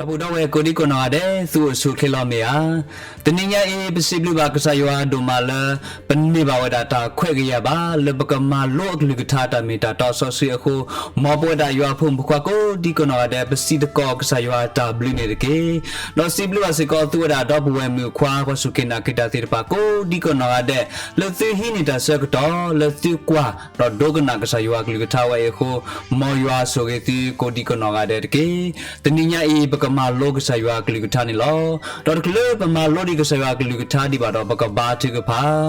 ဒီပုၢ်ဒီဝဲၢ်ကိးဒံကိးနီၢ်ဂၤဒဲး သုအိၣ်ဆူၣ်အိၣ်ချ့လီၤမ့ၢ်ဧါ. တနံၤညါအံၤ ပစံးဘျုးဘၣ်ကစၢ်ယွၤဒိၣ်မးလၢ ပန့ၢ်ဘၣ်ဝဲဒၣ်တၢ်ခွဲးကယာ်ဘၣ် လၢပကမၤလိအကလုၢ်ကထါတၢ်မ့ၢ်တၢ်တီစီဆှံအဃိ, မ်ပဝဲဒၣ်ယွၤအဖိမုၣ်ဖိခွါကိးဒံကိးနီၢ်ဂၤဒဲး ပစံးသကိးကစၢ်ယွၤတၢ်ဘျုးန့ၣ်တက့ၢ်. ဒီးစံးဘျုးဘၣ်စ့ၢ်ကီးသုဝဲဒၣ်ဒီပုၢ်ဝဲၢ်မုၣ်ခွါ ပှၤစူၢ်က့ၤနာ်က့ၤတၢ်သ့ၣ်တဖၣ်ကိးဒံကိးနီၢ်ဂၤဒဲး လၢသုဟံးန့ၢ်တၢ်ဆၢကတီၢ် လၢသုကွၢ်ဒီးဒိကနၣ်ကစၢ်ယွၤအကလုၢ်ကထါဝဲအံၤအဃိ, မ်ယွၤဆိၣ်ဂ့ၤသုကိးဒံကိးနီၢ်ဂၤဒဲးတက့ၢ်. တနံၤညါအံၤ ပကမၤလိကစၢ်ယွၤအကလုၢ်ကထါန့ၣ်လီၤ. ဒီးတချုးလၢပမၤလိဒံးကစၢ်ယွၤအကလုၢ်ကထါဒံးဘၣ်ဒီး ပကဘါထုကဖၣ်.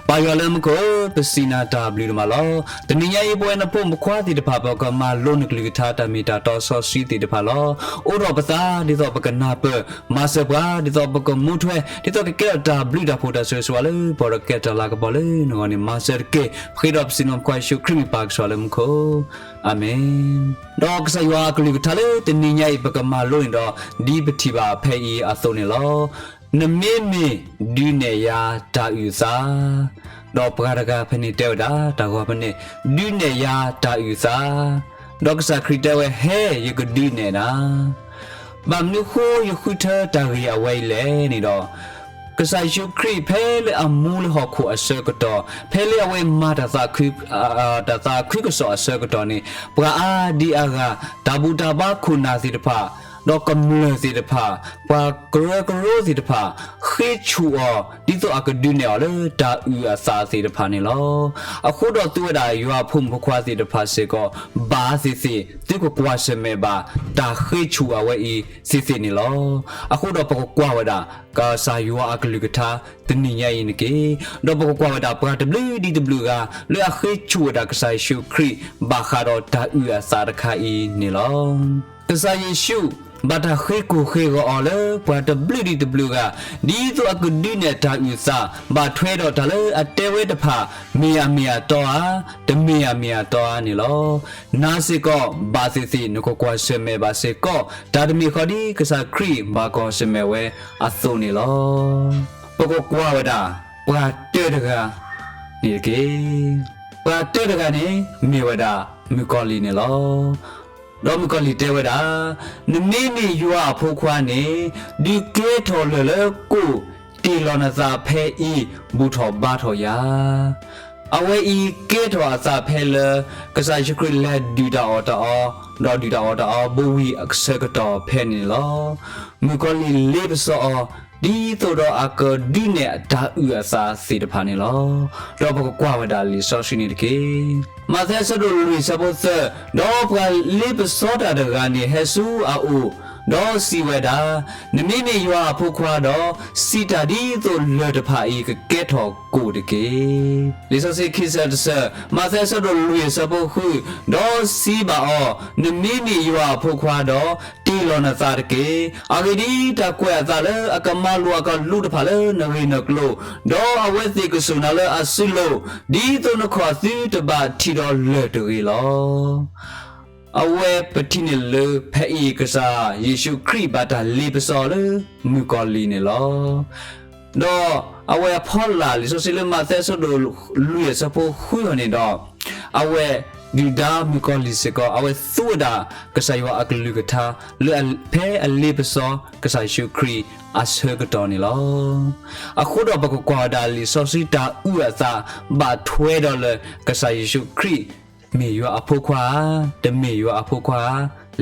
ပၢ်ယွၤလၢမူခိၣ်ဧၢ, ပစံးနၤတၢ်ဘျုးဒိၣ်မးလီၤ. တနံၤညါအံၤ ပဝဲနဖိမုၣ်ဖိခွါသ့ၣ်တဖၣ် ပကမၤလိနကလုၢ်ကထါတၢ်မ့ၢ်တၢ်တီစီဆှံသ့ၣ်တဖၣ်လီၤ. အိးထီၣ်ပသးဒ်သိးပကနၢ်ပၢၢ်, မၤစၢၤပှၤဒ်သိးပကမူထွဲ, ဒ်သိးကကဲထီၣ်တၢ်ဘျုးတၢ်ဖှိၣ်တၢ်ဆိၣ်ဂ့ၤဆိၣ်ဝါလၢပှၤဒီးကဲတၢ်လၤကပီၤလၢနဂီၢ်န့ၣ် မၤစၢၤတက့ၢ်. ဃ့ဒီးပစံးနဖိခွါယ့ၣ်ၡူးခရံာ်မ့ၢ်ပၢ်ကစၢ်လၢမူခိၣ်, အၤမ့ၣ်. ဒီးကစၢ်ယွၤအကလုၢ်ကထါလၢတနံၤညါအံၤ ပကမၤလိန့ၣ်ဒီး ဒ်ပထံၣ်ဘၣ်ဖဲအံၤအသိးန့ၣ်လီၤ. နမ့မ့ၢ်ဒုးနဲၣ်ယၤတၢ်အုၣ်အသး, ဒီးပှၤတဂၤဖဲန့ၣ်တဲဝဲဒၣ် တၢ်ဂီၤဖဲန့ၣ်, ဒုးနဲၣ်ယၤတၢ်အုၣ်အသး, ဒီးကစၢ်ခရံာ်တဲဝဲ ဟဲ ယကဒုးနဲၣ်နၤ. ဘၣ်မနုၤဃိယဃုထၢတၢ်ဂ့ၢ်အဝဲအံၤလဲၣ်န့ၣ်ဒီး, ကစၢ်ယ့ၣ်ၡူးခရံာ်ဖဲလၢအမူလၢဟီၣ်ခိၣ်အဆၢကတီၢ်, ဖဲလၢအဝဲမၤတၢ်သးခု, တၢ်သးခုကစီၣ်အဆၢကတီၢ်န့ၣ်, ပှၤအါဒံအါဂၤ, တၢ်ဘူၣ်တၢ်ဘါခိၣ်နၢ်သ့ၣ်တဖၣ်, ဒီးကမျၢၢ်သ့ၣ်တဖၣ်, ပှၤကရၢကရိသ့ၣ်တဖၣ်, ဃ့ဆူၣ်အီၤ ဒ်သိးအကဒုးနဲၣ်အီၤလၢတၢ်အုၣ်အသးသ့ၣ်တဖၣ်န့ၣ်လီၤ. အဃိဒီးသုဝဲဒၣ်ယွၤအဖိမုၣ်ဖိခွါသ့ၣ်တဖၣ်စ့ၢ်ကီး, ဘၣ်သ့ၣ်သ့ၣ် သုကကွၢ်ဆၢၣ်မဲာ်ဘၣ် တၢ်ဃ့ဆူၣ်အဝဲအံၤသ့ၣ်သ့ၣ်န့ၣ်လီၤ. အဃိဒီးပကကွၢ်ဝဲဒၣ် ကစၢ်ယွၤအကလုၢ်ကထါ တနံၤညါအံၤန့ၣ်တက့ၢ်. ဒီးပကကွၢ်ဝဲဒၣ်ပှၤတဘျုးဒံးတဘျုးဂၤ လၢအဃ့ဆူၣ်ဝဲဒၣ်ကစၢ်ယ့ၣ်ၡူးခရံာ် ဘၣ်ဃးဒီးတၢ်အုၣ်အသးတခါအံၤန့ၣ်လီၤ. ကစၢ်ယ့ၣ်ၡူး ဘၣ်တၢ်ဃ့ကိၢ်ဃ့ဂီၤအီၤလၢပှၤတဘျုးဒံးတဘျုးဂၤ, ဒ်သိးအကဒုးနဲၣ်တၢ်အုၣ်အသး, ဘၣ်ထွဲဒီးတၢ်လၢအတဲဝဲတဖၣ်, မ့ၢ်အမ့ၢ်အတီဧါ, တမ့ၢ်အမ့ၢ်အတီဧါန့ၣ်လီၤ. နၤစ့ၢ်ကီး ဘၣ်သ့ၣ်သ့ၣ်နကကွၢ်ဆၢၣ်မဲာ်ဘၣ်စ့ၢ်ကီး တၢ်တမံၤဃီဒ်ကစၢ်ခရံာ်ဘၣ်ကွၢ်ဆၢၣ်မဲာ်ဝဲအသိးန့ၣ်လီၤ. ပကကွၢ်ဝဲဒၣ် ပှၤတၢတဂၤန့ၣ်တက့ၢ်. ပှၤတၢတဂၤန့ၣ် မ့ၢ်ဝဲဒၣ်မုၣ်ကီၤလံၢ်န့ၣ်လီၤ. ဒီးမုၣ်ကီၤလံၢ်တဲဝဲဒၣ်, နမ့မ့ၢ်ယွၤအဖိခွါန့ၣ်, ဒုးကဲထီၣ်လၢၢ်လၢကိၣ်, တ့ၢ်လီၤနသးဖဲအံၤ, ဘူၣ်ထီၣ်ဘါထီၣ်ယၤ. အဝဲအံၤကဲထီၣ်အသးဖဲလၢ ကစၢ်ယ့ၣ်ၡူးခရံာ်လဲၤဒုၣ်တၢ်အီၣ်တၢ်အီ, ဒီးဒုၣ်တၢ်အီၣ်တၢ်အီဘိဝံၤအဆၢကတီၢ်ဖဲန့ၣ်လီၤ. မုၣ်ကီၤလံၢ်လ့ပစီအီၤ ဒ်သိးဒီးအကဒုးနဲၣ်တၢ်အုၣ်အသးသ့ၣ်တဖၣ်န့ၣ်လီၤ. ဒီးပကကွၢ်ဝဲဒၣ်လံာ်စီဆှံန့ၣ်တက့ၢ်. မးသဲအဆၢဒိၣ်လွံၢ်အဆၢဖိသၢ, ဒီးပှၤလ့ပစီတၢ်တဂၤန့ၣ်ဟဲဆူအအိၣ်, ဒီးစံးဝဲဒၣ်, နမ့မ့ၢ်ယွၤအဖိခွါဒီး, စံးတၢ်ဒ်သိးလၢၢ်တဖၣ်အံၤကကဲထီၣ်ကိၣ်တက့ၢ်. လံာ်စီဆှံခံဆၢတဆၢ, မးသဲအဆၢဒိၣ်လွံၢ်အဆၢဖိဃု, ဒီးစံးဘၣ်အီၤ, နမ့မ့ၢ်ယွၤအဖိခွါဒီး, တ့ၢ်လီၤနသးတက့ၢ်. အဂ့ၢ်ဒ်အံၤ, တၢ်ကွဲးအသးလၢအကမၤလိာ်အကလူးတဖၣ်လၢနဂ့ၢ်နကျိၤ, ဒီးအဝဲသ့ၣ်ကစိာ်နၤလၢအစုလိၤ, ဒ်သိးနခီၣ်သုတဘၣ်ထံးဒီးလၢၢ်တဂ့ၤလီၤ. အဝဲပထံၣ်န့ၣ်လၢဖဲအံၤ ကစၢ်ယ့ၣ်ၡူးခရံာ်ဘၣ်တၢ်လ့ပစီလၢမုၣ်ကီၤလံၢ်န့ၣ်လီၤ. ဒီးအဝဲအဖီလာ်လံာ်စီဆှံလၢမးသဲအဆၢဒိၣ်လွံၢ်အဆၢဖိဃုအီၤန့ၣ်ဒီး, အဝဲဒုၣ်ဒါမုၣ်ကီၤလံၢ်စ့ၢ်ကီး အဝဲသူဝဲဒၣ်ကစၢ်ယွၤအကလုၢ်ကထါ လၢဖဲအလ့ပစီကစၢ်ယ့ၣ်ၡူးခရံာ်အဆၢကတီၢ်န့ၣ်လီၤ. အဃိဒီးပကကွၢ်ဝဲဒၣ်လံာ်စီဆှံတၢ်အုၣ်အသး ဘၣ်ထွဲဒီးလၢကစၢ်ယ့ၣ်ၡူးခရံာ် မ့ၢ်ယွၤအဖိခွါဧါ, တမ့ၢ်ယွၤအဖိခွါဧါ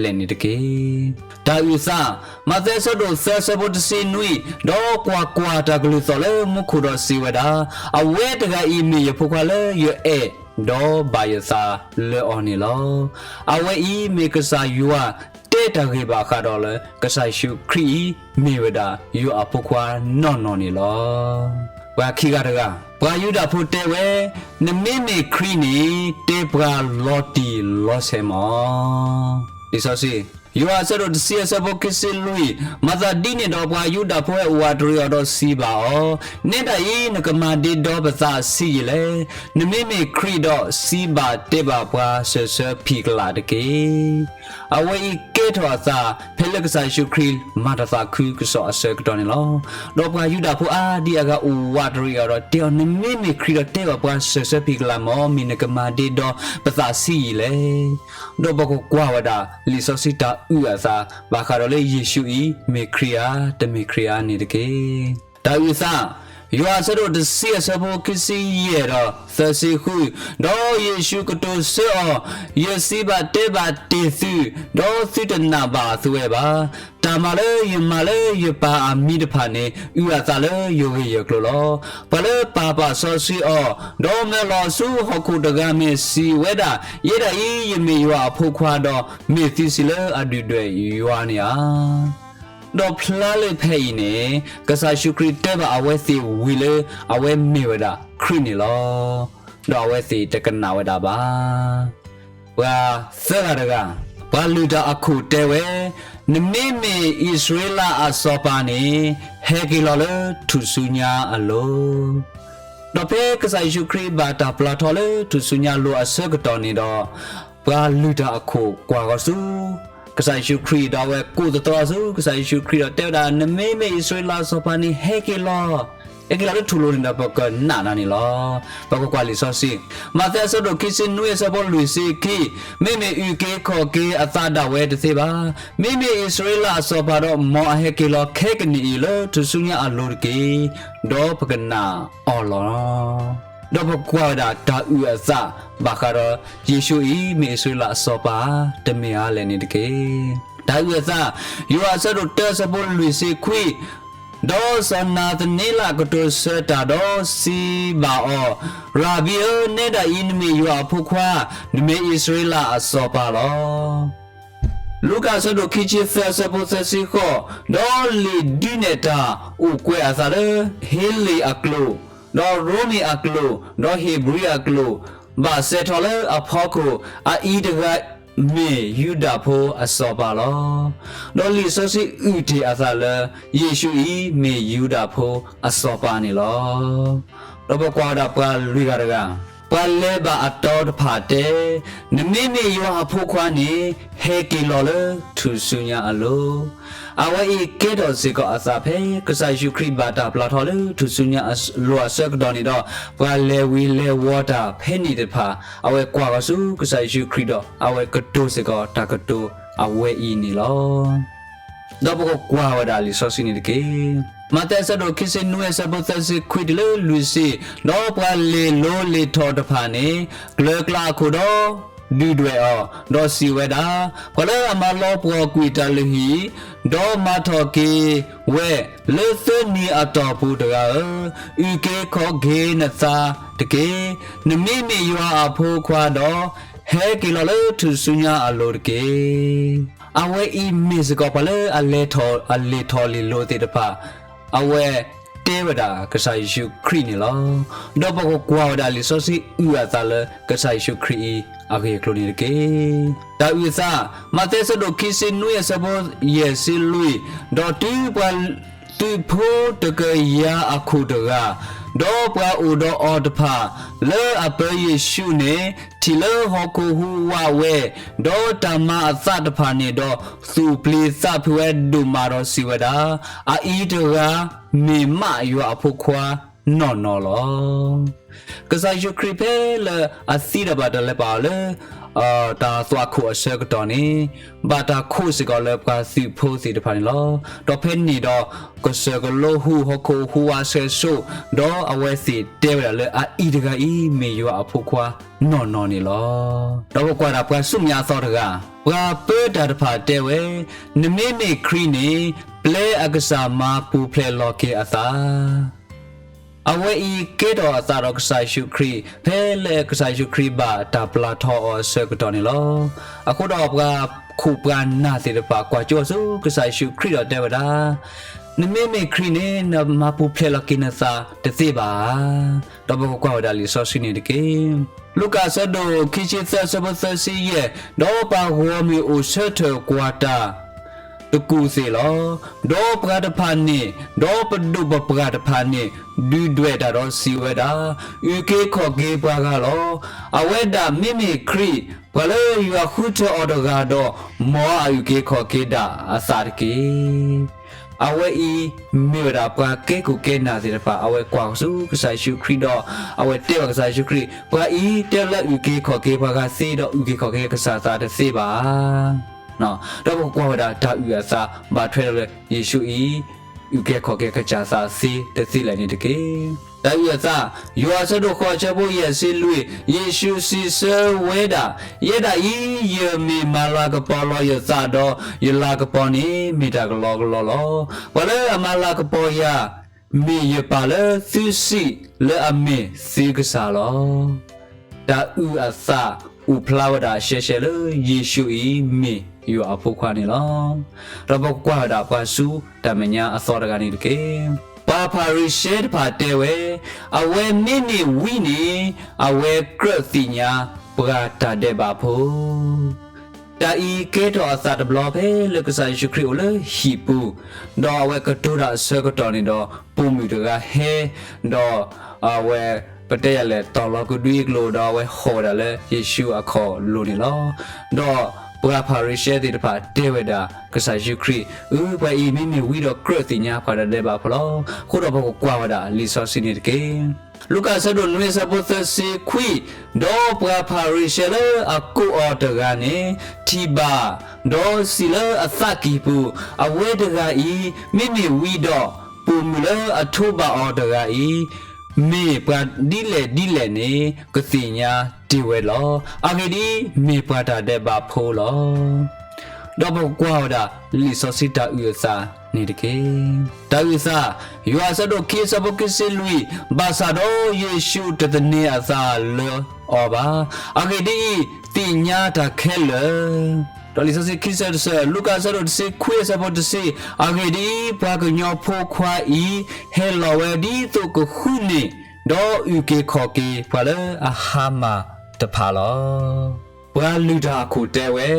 လဲၣ်န့ၣ်တက့ၢ်. တၢ်အုၣ်သး, မးသဲအဆၢဒိၣ်သၢအဆၢဖိတဆံနွံ, ဒီးကွၢ်ကွၢ်, တၢ်ကလုၢ်သီၣ်လၢမူခိၣ်ဒီးစံးဝဲဒၣ်, အဝဲတဂၤအံၤမ့ၢ်ယဖိခွါလၢယအဲၣ်, ဒီးဘၣ်ယသးလၢအီၤန့ၣ်လီၤ. အဝဲအံၤမ့ၢ်ကစၢ်ယွၤတဲတၢ်ဂ့ၢ်ဘၣ်ဃးဒီးလၢ ကစၢ်ယ့ၣ်ၡူးခရံာ်အံၤ မ့ၢ်ဝဲဒၣ်ယွၤအဖိခွါနီၢ်နီၢ်န့ၣ်လီၤ. ပှၤခံဂၤတဂၤ, ပှၤယူဒၤဖိတဲဝဲ, နမ့မ့ၢ်ခရံာ်န့ၣ် တဲပှၤလီၤတံၢ်လီၤဆဲးမး. လံာ်စီဆှံ, ယိၤဟၣ်အဆၢဒိၣ်တဆံအဆၢဖိခံဆံလွံၢ်, မၤသးဒ်န့ၣ်ဒီးပှၤယူဒၤဖိဟဲအိၣ်ဝးတရံးအီၤဒီးစံးဘၣ်အီၤ, နဲဒၣ်အံၤ နကမၤဒ့ဒီပသးဆံးယံာ်လဲၣ်. နမ့မ့ၢ်ခရံာ်ဒီးစံးဘၣ်တဲဘၣ်ပှၤစၢၤဆၢဖံးကလးတက့ၢ်. အဝဲအံၤကဲထီၣ်အသး ဖဲလၢကစၢ်ယ့ၣ်ၡူးခရံာ်မၤတၢ်သးခုကစီၣ်အဆၢကတီၢ်န့ၣ်လီၤ. ဒီးပှၤယူဒၤဖိအါဒံအါဂၤအိၣ်ဝးတရံးအီၤဒီးတဲအီၤ, နမ့မ့ၢ်ခရံာ်ဒီးတဲဘၣ်ပှၤစၢၤဆၢဖံးကလးမး, မ့ၢ်နကမၤဒ့ဒီပသးဆံးယံာ်လဲၣ်. ဒီးပကကွၢ်ဝဲဒၣ် လံာ်စီဆှံတၢ် အုၣ်အသး ဘၣ်ဃးဒီးလၢယ့ၣ်ၡူးအံၤ မ့ၢ်ခရံာ်ဧါ တမ့ၢ်ခရံာ်ဧါန့ၣ်တက့ၢ်. တၢ်အုၣ်အသး, ယိၤဟၣ်အဆၢဒိၣ်တဆံအဆၢဖိခံဆံယဲၢ်ဒီး သၢဆံဃု, ဒီးယ့ၣ်ၡူးကတိၤဆၢအီၤ, ယစံးဘၣ်တဲဘၣ်တ့ၢ်သု, ဒီးသုတနာ်ဘၣ်အဝဲဘၣ်. တၢ်မၤလၢယမၤလၢယပၢ်အမံၤတဖၣ်န့ၣ် အုၣ်အသးလၢယဂ့ၢ်ယကျိၤလီၤ. ပှၤလၢပာ်ပာ်စီဆှံအီၤ, ဒီးမၢလီၤဆူဟီၣ်ခိၣ်တဂၤမ့ၢ်စံးဝဲဒၣ်, ယဲဒၣ်အံၤ ယမ့ၢ်ယွၤအဖိခွါဒီး မ့ၢ်သုစံးလၢအဒုၣ်ဒွဲၣ်ယွၤန့ၣ်ဧါ. ဒီးဖျါလၢဖဲအံၤန့ၣ် ကစၢ်ယ့ၣ်ၡူးခရံာ်တဲဘၣ်အဝဲသ့ၣ်ဝံၤလၢ အဝဲမ့ၢ်ဝဲဒၣ်ခရံာ်န့ၣ်လီၤ. ဒီးအဝဲသ့ၣ်တကနၣ်ဝဲဒၣ်ဘၣ်. ပှၤသၢဂၤတဂၤ, ပှၤလုၢ်တၢ်အခိၣ်တဲဝဲ, နမ့မ့ၢ်အံၣ်စရ့လးအစီၤပၤန့ၣ် ဟဲက့ၤလီၤလၢထူၣ်စုညါအလိၤ. ဒီးဖဲကစၢ်ယ့ၣ်ၡူးခရံာ်ဘၣ်တၢ်ပျၢ်ထီၣ်လၢထူၣ်စုညါအလိၤအဆၢကတီၢ်န့ၣ်ဒီး, ပှၤလုၢ်တၢ်အခိၣ်ကွၢ်ဃီၤဆူ ကစၢ်ယ့ၣ်ၡူးခရံာ်ဒီးအဝဲကိးသတြီၤဆူ ကစၢ်ယ့ၣ်ၡူးခရံာ်ဒီးတဲဝဲဒၣ် နမ့မ့ၢ်အံၣ်စရ့လးအစီၤပၤန့ၣ် ဟဲက့ၤလီၤ. ဟဲက့ၤလီၤလၢထူၣ်လိၤန့ၣ်ဒီးပကနၣ်နၤန့ၣ်လီၤ. ပကကွၢ်လံာ်စီဆှံ, မးသဲအဆၢဒိၣ်ခံဆံနွံအဆၢဖိလွံၢ်ဆံခံ, မ့မ့ၢ်အုၣ်က့ၤခီၣ်က့ၤအသးဒၣ်ဝဲတသ့ဘၣ်. မ့မ့ၢ်အံၣ်စရ့လးအစီၤပၤဒီး မ်အဟဲက့ၤလီၤခဲကနံၣ်အံၤလၢထူၣ်စုညါအလိၤတက့ၢ်, ဒီးပကနၣ်အီၤလီၤ. ဒီးပကွၢ်ဝဲဒၣ်တၢ်အုၣ်အသးဘၣ်ဃးဒီး ယ့ၣ်ၡူးအံၤ မ့ၢ်အံၣ်စရ့လးအစီၤပၤဧါ တမ့ၢ်ဧါလဲၣ်န့ၣ်တက့ၢ်. တၢ်အုၣ်အသး, ယိၤဟၣ်အဆၢဒိၣ်တၢအဆၢဖိလွံၢ်ဆံခွံ, ဒီးစီၤနၤသန့လးကတိၤဆၢတၢ်ဒီးစံးဘၣ်အီၤ, ရၤဘံဧၢ, နဲဒၣ်အံၤနမ့ၢ်ယွၤအဖိခွါ, နမ့ၢ်အံၣ်စရ့လးအစီၤပၤလီၤ. လူၤကၣ်အဆၢဒိၣ်ခံဆံသၢအဆၢဖိသၢဆံဃိး, ဒီးလံာ်ဒုးနဲၣ်တၢ်အိၣ်ကွဲးအသးလၢ ဟ့လ့ၣ်အကျိာ်, ဒီးရိမ့ၤအကျိာ်, ဒီးဧ့ၤဘြံၤအကျိာ်, ဘၣ်စဲးထီၣ်လၢအဖီခိၣ်, အအံၤတဂၤမ့ၢ်ယူဒၤဖိအစီၤပၤလီၤ. ဒီးလံာ်စီဆှံအုၣ်တ့ၢ်အသးလၢ ယ့ၣ်ၡူးအံၤမ့ၢ်ယူဒၤဖိအစီၤပၤန့ၣ်လီၤ. ဒီးပကွၢ်ဝဲဒၣ်ပှၤလွံၢ်ဂၤတဂၤ, ပှၤလဲၤဘၣ်အတီတဖၣ်တဲ, နမ့မ့ၢ်ယွၤအဖိခွါန့ၣ် ဟဲက့ၤလီၤလၢထူၣ်စုညါအလိၤ. အဝဲအံၤကဲထီၣ်စ့ၢ်ကီးအသးဖဲ ကစၢ်ယ့ၣ်ၡူးခရံာ်ဘၣ်တၢ်ပျၢ်ထီၣ်လၢထူၣ်စုညါအလိၤအဆၢကတီၢ်န့ၣ်ဒီး, ပှၤလဲၤဝံၤလဲၤဝီၤတၢ်ဖဲန့ၣ်တဖၣ်, အဝဲကွၢ်ဃီၤဆူကစၢ်ယ့ၣ်ၡူးခရံာ်ဒီး အဝဲကတိၤစ့ၢ်ကီးတၢ်ကတိၤအဝဲအံၤန့ၣ်လီၤ. ဒီးပကကွၢ်ဝဲဒၣ်လံာ်စီဆှံန့ၣ်တက့ၢ်. မးသဲအဆၢဒိၣ်ခံဆံနွံအဆၢဖိသၢဆံခွံတုၤလၢလွံၢ်ဆံ, ဒီးပှၤလ့ၤလိလ့ၤထီၣ်တဖၣ်န့ၣ် ကျၢၤကျါအခိၣ်ဒီး ဒုၣ်ဒွဲၣ်အီၤ, ဒီးစံးဝဲဒၣ်, ပှၤလၢအမၤလီၤပှီၢ်ကွံာ်တၢ်လုၢ်ဟံၣ်, ဒီးမၤထီၣ်က့ၤဝဲ လၢသၢနံၤအတီၢ်ပူၤတဂၤဧၢ, အုၣ်က့ၤခီၣ်က့ၤနသးတက့ၢ်. နမ့မ့ၢ်ယွၤအဖိခွါဒီး, ဟဲက့ၤလီၤလၢထူၣ်စုညါအလိၤတက့ၢ်. အဝဲအံၤမ့ၢ်စ့ၢ်ကီးပှၤလၢအလဲၤထီၣ်, အလဲၤထီၣ်လံာ်လိၤသ့ၣ်တဖၣ်, အဝဲတဲဝဲဒၣ်ကစၢ်ယ့ၣ်ၡူးခရံာ်န့ၣ်လီၤ. ဒီးပကကွၢ်ဝဲဒၣ်လံာ်စီဆှံအုၣ်အသးလၢကစၢ်ယ့ၣ်ၡူးခရံာ်အံၤအဂ့ၢ်အကျိၤန့ၣ်တက့ၢ်. တၢ်အုၣ်အသး, မးသဲအဆၢဒိၣ်ခံဆံနွံအဆၢဖိယဲၢ်ဆံလွံၢ်, ဒီးတုၤပှၤသုးဖိတကယၤအခိၣ်တဂၤ, ဒီးပှၤအိၣ်ဒီးအီၤတဖၣ်, လၢအပၢယ့ၣ်ၡူးန့ၣ် ထံၣ်လၢဟီၣ်ခိၣ်ဟူးဝးဝဲ, ဒီးတၢ်မၤအသးတဖၣ်န့ၣ်ဒီး သူၣ်ပျံၤသးဖုးဝဲဒိၣ်မးဒီးစံးဝဲဒၣ်, အအံၤတဂၤမ့ၢ်မးယွၤအဖိခွါနီၢ်နီၢ်လီၤ. ကစၢ်ယ့ၣ်ၡူးခရံာ်ဖဲလၢအသံဒီးဘၣ်တၢ်လဲၤပာ်အီၤလၢ တၢ်သွၣ်ခိၣ်အဆၢကတီၢ်န့ၣ်, ဘၣ်တၢ်ခိးစ့ၢ်ကီးလၢပှၤသုးဖိသ့ၣ်တဖၣ်န့ၣ်လီၤ. ဒီးဖဲန့ၣ်ဒီး ကစၢၢ်ကလိဟူးဟီၣ်ခိၣ်ဟူးဝးဆှဲးဆူၣ်, ဒီးအဝဲသ့ၣ်တဲဝဲဒၣ်လၢအအံၤတဂၤအံၤမ့ၢ်ယွၤအဖိခွါနီၢ်နီၢ်န့ၣ်လီၤ. ဒီးပကွၢ်ဒၣ်ပှၤဆူမဲာ်ညါအသီတဂၤ, ပှၤပၢတၢ်တဖၣ်တဲဝဲ, နမ့မ့ၢ်ခရံာ်န့ၣ် ပျဲအကစၢ်မၤပူၤဖျဲးလီၤက့ၤအသး အဝဲအံၤကဲထီၣ်အသးဒီးကစၢ်ယ့ၣ်ၡူးခရံာ် ဖဲလၢကစၢ်ယ့ၣ်ၡူးခရံာ်ဘၣ်တၢ်ပျၢ်ထီၣ်အီၤအဆၢကတီၢ်န့ၣ်လီၤ. အဃိဒီးပှၤခိၣ်ပှၤနၢ်သ့ၣ်တဖၣ်ကွၢ်ကၠိဆူကစၢ်ယ့ၣ်ၡူးခရံာ်ဒီးတဲဝဲဒၣ်, နမ့မ့ၢ်ခရံာ်န့ၣ် နမၤပူၤဖျဲးလီၤက့ၤနသးတသ့ဘၣ်ဧါ. ဒီးပကကွၢ်ဝဲဒၣ်လံာ်စီဆှံန့ၣ်တက့ၢ်. လူၤကၣ်အဆၢဒိၣ်ခံဆံသၢအဆၢဖိသၢဆံယဲၢ်, ဒီးပှၤဂီၢ်မုၢ်အိၣ်ဆၢထၢၣ်ကွၢ်တၢ် တကူၣ်သ့ၣ်လီၤ. ဒီးပှၤတဖၣ်န့ၣ်, ဒီးပဒိၣ်ပပှၢ်တဖၣ်န့ၣ် ဒုၣ်ဒွဲၣ်တၢ်ဒီးစံးဝဲဒၣ်, အုၣ်က့ၤခီၣ်က့ၤပှၤဂၤလီၤ. အဝဲဒၣ်မ့မ့ၢ်ခရံာ်, ပှၤလၢယွၤဃုထၢအီၤတဂၤဒီး, မ်အအုၣ်က့ၤခီၣ်က့ၤဒၣ်အသးတက့ၢ်. အဝဲအံၤမ့ၢ်ဝဲဒၣ်ပှၤကဲခိၣ်ကဲနၢ်သ့ၣ်တဖၣ် အဝဲကွၢ်ဆူကစၢ်ယ့ၣ်ၡူးခရံာ်ဒီး အဝဲတဲဘၣ်ကစၢ်ယ့ၣ်ၡူးခရံာ်, ပှၤအံၤတဲလၢအုၣ်က့ၤခီၣ်က့ၤပှၤဂၤသ့ဒီးအုၣ်က့ၤခီၣ်က့ၤကစၢ်သးတသ့ဘၣ်ဧါ. ဒီးပကကွၢ်ဝဲဒၣ်တၢ်အုၣ်အသး ဘၣ်ထွဲဒီးလၢယ့ၣ်ၡူးအံၤ အုၣ်ကဲခီၣ်ကဲကစၢ်သးသ့တသ့လဲၣ်န့ၣ်တက့ၢ်. တၢ်အုၣ်အသး, ယိၤဟၣ်အဆၢဒိၣ်ဃိးအဆၢဖိယဲၢ်ဆံလွံၢ်, ယ့ၣ်ၡူးစံးဆၢဝဲဒၣ်, ယဲဒၣ်အံၤ ယမ့ၢ်မၤလၤကပီၤလီၤယသးဒီး ယလၤကပီၤန့ၣ် မ့ၢ်တၢ်ကလီကလီလီၤ. ပှၤလၢအမၤလၤကပီၤယၤ မ့ၢ်ယပၢ်လၢသုစံးလၢအမ့ၢ်သုကစၢ်လီၤ. တၢ်အုၣ်အသးအိၣ်ဖျါဝဲဒၣ်ရှဲရှဲလၢ ယ့ၣ်ၡူးအံၤမ့ၢ်ယွၤအဖိခွါန့ၣ်လီၤ. ဒီးပကကွၢ်ဝဲဒၣ်ပှၤဆူတၢ်မဲာ်ညါအသီတဂၤန့ၣ်တက့ၢ်. ပှၤဖၤရံၤၡဲတဖၣ်တဲဝဲ, အဝဲမ့မ့ၢ်ဝံန့ၣ် အဝဲကြၢးသ့ၣ်ညါပှၤတၢ်ဒဲးဘးဖိ တၢ်အံၤကဲထီၣ်အသးတဘျီဖဲလၢကစၢ်ယ့ၣ်ၡူးခရံာ်အိၣ်လၢဟံၣ်ပူၤ, ဒီးအဝဲကတိၤတၢ်အဆၢကတီၢ်န့ၣ်ဒီး ပိာ်မုၣ်တဂၤဟဲ, ဒီးအဝဲ ပတဲယၤလဲၣ် တီၢ်လီၤကဒွံကျိာ် ဒီးအဝဲဟီၣ်ဝဲဒၣ်လၢယ့ၣ်ၡူးအခီၣ်လိၤန့ၣ်လီၤ. ဒီးပှၤဖၤရံၤၡဲသ့ၣ်တဖၣ်တဲဝဲဒၣ်ကစၢ်ယ့ၣ်ၡူးခရံာ်, အၢ ပှၤအံၤမ့မ့ၢ်ဝံဒီးကြၢးသ့ၣ်ညါပှၤတၢ်ဒဲးဘးဖိလီၤ. အဃိဒီးပကကွၢ်ဝဲဒၣ်လံာ်စီဆှံန့ၣ်တက့ၢ်. လူၤကၣ်အဆၢဒိၣ်နွံအဆၢဖိသၢဆံခွံ, ဒီးပှၤဖၤရံၤၡဲလၢအကိးအီၤတဂၤန့ၣ် ထံၣ်ဘၣ်, ဒီးစံးလၢအသးကံၢ်ပူၤ, အဝဲတဂၤအံၤ မ့မ့ၢ်ဝံဒီး ပိာ်မုၣ်လၢအထိးဘၣ်အီၤတဂၤအံၤ မ့ၢ်ပှၤဒ်လဲၣ်ဒ်လဲၣ်န့ၣ် ကသ့ၣ်ညါတ့ၢ်ဝဲလီၤ. အဂ့ၢ်ဒ်အံၤ, မ့ၢ်ပှၤတၢ်ဒဲးဘးဖိလီၤ. ဒီးပကကွၢ်ဝဲဒၣ်လံာ်စီဆှံတၢ်အုၣ်အသးန့ၣ်တက့ၢ်. တၢ်အုၣ်အသး, ယိၤဟၣ်အဆၢဒိၣ်ခံအဆၢဖိခံဆံလွံၢ်, ဘၣ်ဆၣ်ဒီးယ့ၣ်ၡူးတသန့ၤအသးလၢအီၤဘၣ်. အဂ့ၢ်ဒ်အံၤ, သ့ၣ်ညါတၢ်ခဲလၢာ် ဒီးလံာ်စီဆှံခံဆၢတဆၢ, လူၤကၣ်အဆၢဒိၣ်တဆံခွံအဆၢဖိတဆံ, အဂ့ၢ်ဒ်အံၤ, ပှၤကညီဖိခွါအံၤ ဟဲလီၤဝဲဒ်သိးကဃုန့ၢ်, ဒီးအုၣ်က့ၤခီၣ်က့ၤပှၤလၢအဟါမၢ်တဖၣ်လီၤ. ပှၤလုၢ်တၢ်အခိၣ်တဲဝဲ,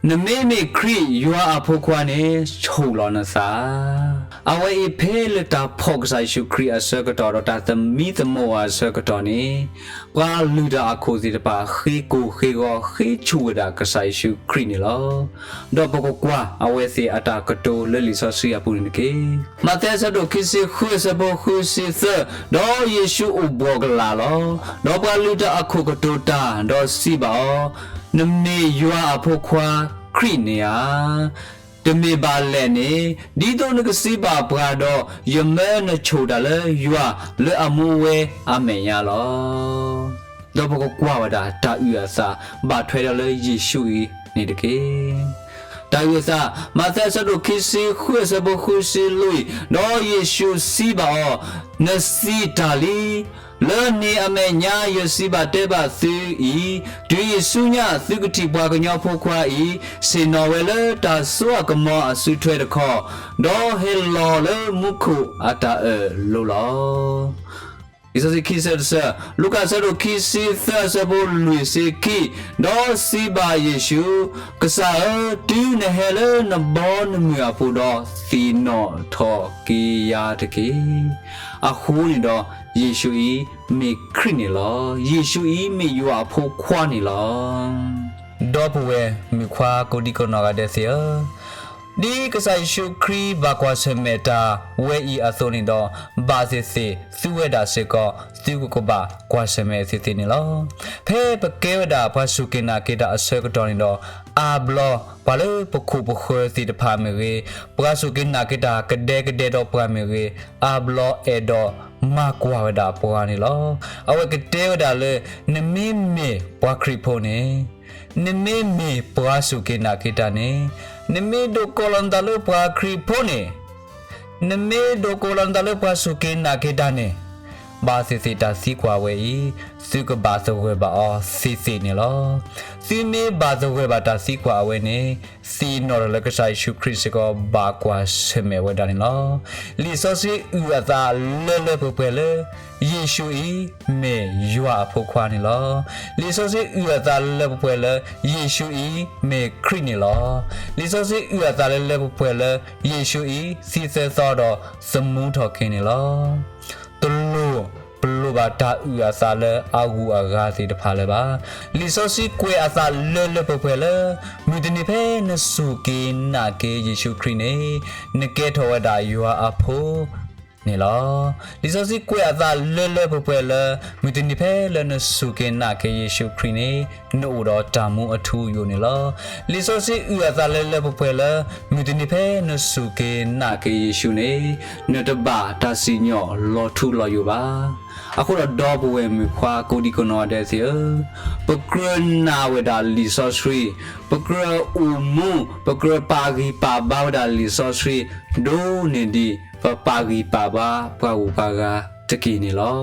နမ့မ့ၢ်ခရံာ်ယွၤအဖိခွါန့ၣ် ဆိၣ်လီၤနသး. အဝဲအံၤဖဲလၢတၢ်ဖီၣ်ကစၢ်ယ့ၣ်ၡူးခရံာ်အဆၢကတီၢ် ဒီးတၢ်သမံသမိးအဆၢကတီၢ်န့ၣ်, ပှၤလုၢ်တၢ်အခိၣ်သ့ၣ်တဖၣ် ဃ့ကိၢ်ဃ့ဂီၤ ဃ့ဆူၣ်ဝဲဒၣ်ကစၢ်ယ့ၣ်ၡူးခရံာ်န့ၣ်လီၤ. ဒီးပကကွၢ်အဝဲသ့ၣ်အတၢ်ကတိၤလၢလံာ်စီဆှံအပူၤန့ၣ်တက့ၢ်. မးသဲအဆၢဒိၣ်ခံဆံဃုအဆၢဖိဃုဆံသၢ, ဒီးယ့ၣ်ၡူးအိၣ်ဘှီၣ်ကလာ်လီၤ. ဒီးပှၤလုၢ်တၢ်အခိၣ်ကတိၤတၢ်, ဒီးစံးဘၣ်အီၤ, နမ့ၢ်ယွၤအဖိခွါခရံာ်န့ၣ်ဧါ. တမ့ၢ်ဘၣ်လဲၣ်န့ၣ်, ဒ်သိးနကစံးဘၣ်ပှၤဒီး, ယမၢနဆိၣ်တၢ်လၢယွၤလၢအမူဝဲအမဲာ်ညါလီၤ. ဒီးပကကွၢ်ဝဲဒၣ်တၢ်အုၣ်အသး ဘၣ်ထွဲဒီးလၢယ့ၣ်ၡူးအံၤန့ၣ်တက့ၢ်. တၢ်အုၣ်အသး, မးသဲအဆၢဒိၣ်ခံဆံဃုအဆၢဖိဃုဆံလွံၢ်, ဒီးယ့ၣ်ၡူးစံးဘၣ်အီၤ, နစံးတၢ်လံ. လၢန့ၣ်အမဲာ်ညါ ယစံးဘၣ်တဲဘၣ်သုအံၤ, တုၤအံၤဆူညါ သုကထံၣ်ပှၤကညီဖိခွါအံၤ, ဆ့ၣ်နီၤဝဲလၢတၢ်စိအကမီၤအစုထွဲတခီ, ဒီးဟဲလီၤလၢမူခိၣ်အတၢ်အၢၣ်လိၤလီၤ. လံာ်စီဆှံခံဆၢတဆၢ, လူၤကၣ်အဆၢဒိၣ်ခံဆံသၢအဆၢဖိလွံၢ်ဆံခံ, ဒီးစံးဘၣ်ယ့ၣ်ၡူး, ကစၢ်ဧၢ, တုၤနဟဲလၢနဘီနမုၢ်အပူၤဒီး, သ့ၣ်နီၣ်ထီၣ်က့ၤယၤတက့ၢ်. အဃိန့ၣ်ဒီး, ယ့ၣ်ၡူးအံၤမ့ၢ်ခရံာ်န့ၣ်လီၤ. ယ့ၣ်ၡူးအံၤမ့ၢ်ယွၤအဖိခွါန့ၣ်လီၤ. ဒီပုၢ်ဝဲၢ်မုၣ်ခွါကိးဒံကနီၢ်ဂၤဒဲးသ့ၣ်ဧၢ, ဒ်ကစၢ်ယ့ၣ်ၡူးခရံာ်ဘၣ်ကွၢ်ဆၢၣ်မဲာ်တၢ်ဝဲအံၤအသိးန့ၣ်ဒီး, ဘၣ်သ့ၣ်သ့ၣ်သုဝဲဒၣ်စ့ၢ်ကီး သုကကဘၣ်ကွၢ်ဆၢၣ်မဲာ်သ့ၣ်သ့ၣ်န့ၣ်လီၤ. ဖဲပကဲဝဲဒၣ်ပှၤစူၢ်က့ၤနာ်က့ၤတၢ်အဆၢကတီၢ်န့ၣ်ဒီး, အါဘျီပှၤလၢပခိၣ်ပဃၢၤသ့ၣ်တဖၣ်မ့ၢ်ဂ့ၤ, ပှၤစူၢ်က့ၤနာ်က့ၤတၢ်ကဒဲကဒဲဒီးပှၤမ့ၢ်ဂ့ၤ, အါဘျီအဲၣ်ဒိးမၤကွၢ်ဝဲဒၣ်ပှၤန့ၣ်လီၤ. အဝဲကတဲဝဲဒၣ်လၢ, နမ့မ့ၢ်ပှၤခရံာ်ဖိန့ၣ်, နမ့မ့ၢ်ပှၤစူၢ်က့ၤနာ်က့ၤတၢ်န့ၣ်, နမ့ၢ်ဒိးကိးလီၤနသးလၢပှၤခရံာ်ဖိန့ၣ်, နမ့ၢ်ဒိးကိးလီၤနသးလၢပှၤစူၢ်က့ၤနာ်က့ၤတၢ်န့ၣ်, ဘၣ်သ့ၣ်သ့ၣ်တၢ်သံကွၢ်ဝဲအံၤ, သုကဘၣ်သဂၢၢ်ဘၣ်အီၤသ့ၣ်သ့ၣ်န့ၣ်လီၤ. သုမ့ၢ်ဘၣ်သဂၢၢ်ဘၣ်တၢ်သံကွၢ်အဝဲန့ၣ်, သ့ၣ်နီၣ်ထီၣ်လၢကစၢ်ယ့ၣ်ၡူးခရံာ်စ့ၢ်ကီးဘၣ်ကွၢ်ဆၢၣ်မဲာ်ဝဲဒၣ်န့ၣ်လီၤ. လံာ်စီဆှံအုၣ်အသးလၢလၢပှဲၤပှဲၤလၢ, ယ့ၣ်ၡူးအံၤမ့ၢ်ယွၤအဖိခွါန့ၣ်လီၤ. လံာ်စီဆှံအုၣ်အသးလၢလၢပှဲၤပှဲၤလၢ, ယ့ၣ်ၡူးအံၤမ့ၢ်ခရံာ်န့ၣ်လီၤ. လံာ်စီဆှံအုၣ်အသးလၢလၢပှဲၤပှဲၤလၢ, ယ့ၣ်ၡူးအံၤသံသၢသီဒီးသမူထီၣ်က့ၤန့ၣ်လီၤ. တလိၣ်, ပလိၣ်ဘၣ်တၢ်အုၣ်အသးလၢအဂုၤအဂၤသ့ၣ်တဖၣ်လၢၤဘၣ်. လံာ်စီဆှံကွဲးအသးလၢလၢပှဲၤပှဲၤလၢ, မုၢ်တနံၤဖဲနစူၢ်က့ၤနာ်က့ၤယ့ၣ်ၡူးခရံာ်န့ၣ်, နကဲထီၣ်ဝဲဒၣ်ယွၤအဖိ ဒီး န့ၣ်လီၤ. လံာ်စီဆှံကွဲးအသးလၢလၢပှဲၤပှဲၤလၢ မုၢ်တနံၤဖဲလၢနစူၢ်က့ၤနာ်က့ၤယ့ၣ်ၡူးခရံာ်န့ၣ် နအိၣ်ဒီးတၢ်မူအထူအယိာ်န့ၣ်လီၤ. လံာ်စီဆှံအုၣ်အသးလၢလၢပှဲၤပှဲၤလၢ မုၢ်တနံၤဖဲနစူၢ်က့ၤနာ်က့ၤယ့ၣ်ၡူးန့ၣ် နတဘၣ်တၢ်စံၣ်ညီၣ်လီၤထူလီၤယိာ်ဘၣ်. အဃိဒီးဒီပုၢ်ဝဲၢ်မုၣ်ခွါကိးဒံကနီၤဒဲးသ့ၣ်ဧၢ, ပကြၢးနာ်ဝဲဒၣ်လံာ်စီဆှံ, ပကြၢးအိၣ်မူ, ပကြၢးပာ်ဂံၢ်ပာ်ဘါဝဲဒၣ်လံာ်စီဆှံ, ဒိၣ်န့ၢ်ဒံး ပပာ်ဂံၢ်ပာ်ဘါပှၤဂုၤပှၤဂၤတက့ၢ်န့ၣ်လီၤ.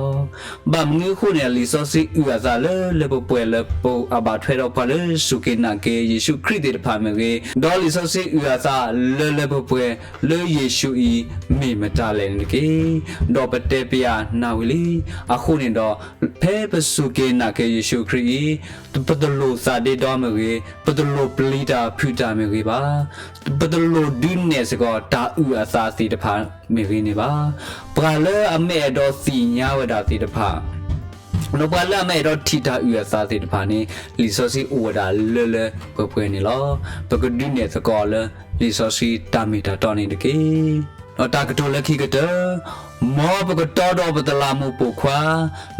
ဘၣ်မနုၤအဃိန့ၣ် လံာ်စီဆှံအုၣ်အသးလၢလၢပှဲၤပှဲၤလၢ ပအဘၣ်ထွဲဒီးပှၤလၢစူၢ်က့ၤနာ်က့ၤယ့ၣ်ၡူးခရံာ်သ့ၣ်တဖၣ်မ့ၢ်ဂ့ၤ, ဒီးလံာ်စီဆှံအုၣ်အသးလၢလၢပှဲၤပှဲၤလၢယ့ၣ်ၡူးအံၤမ့ၢ်မတၤလဲၣ်န့ၣ်တက့ၢ်. ဒီးပတဲပျးနၢ်ဝံၤလံ. အဃိန့ၣ်ဒီး ဖဲပစူၢ်က့ၤနာ်က့ၤယ့ၣ်ၡူးခရံာ်အံၤ ပတလိၣ်သးဒ့ဒီမ့ၢ်ဂ့ၤ, ပတလိၣ်ပျံၤတၢ်ဖုးတၢ်မ့ၢ်ဂ့ၤဘၣ်. ပတလိၣ်ဒုးနဲၣ်စ့ၢ်ကီးတၢ်အုၣ်အသးသ့ၣ်တဖၣ်မ့ၢ်ဂ့ၤန့ၣ်ဘၣ်. ပှၤလၢအမ့ၢ်အဲၣ်ဒိးသ့ၣ်ညါဝဲဒၣ်သ့ၣ်တဖၣ် ဒီးပှၤလၢအမ့ၢ်အဲၣ်ဒိးထံၣ်တၢ်အုၣ်အသးသ့ၣ်တဖၣ်န့ၣ် လံာ်စီဆှံအိၣ်ဝဲဒၣ်လၢလၢပှဲၤပှဲၤန့ၣ်လီၤ. ပကဒုးနဲၣ်သကိးလၢလံာ်စီဆှံတၢ်မ့ၢ်တၢ်တီန့ၣ်တက့ၢ်. ဒီးတၢ်ကတိၤလၢခံကတၢၢ်, မ်ပကတီဒီးပတလးမူးပိာ်ခွါ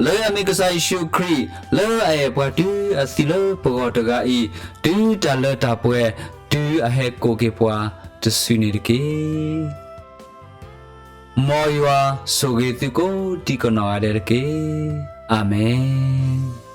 လၢအမ့ၢ်ကစၢ်ယ့ၣ်ၡူးခရံာ် လၢအအဲၣ်ပှၤတုၤအသံလၢပဂီၢ်တဂၤအံၤ, တုၤတၢ်လၢတၢ်ပှဲၤ, တုၤအဟဲကိးက့ၤပှၤတစုန့ၣ်တက့ၢ်. မ်ယွၤဆိၣ်ဂ့ၤသုကိးဒံကနီၢ်ဂၤဒဲးတက့ၢ်. အၤမ့ၣ်.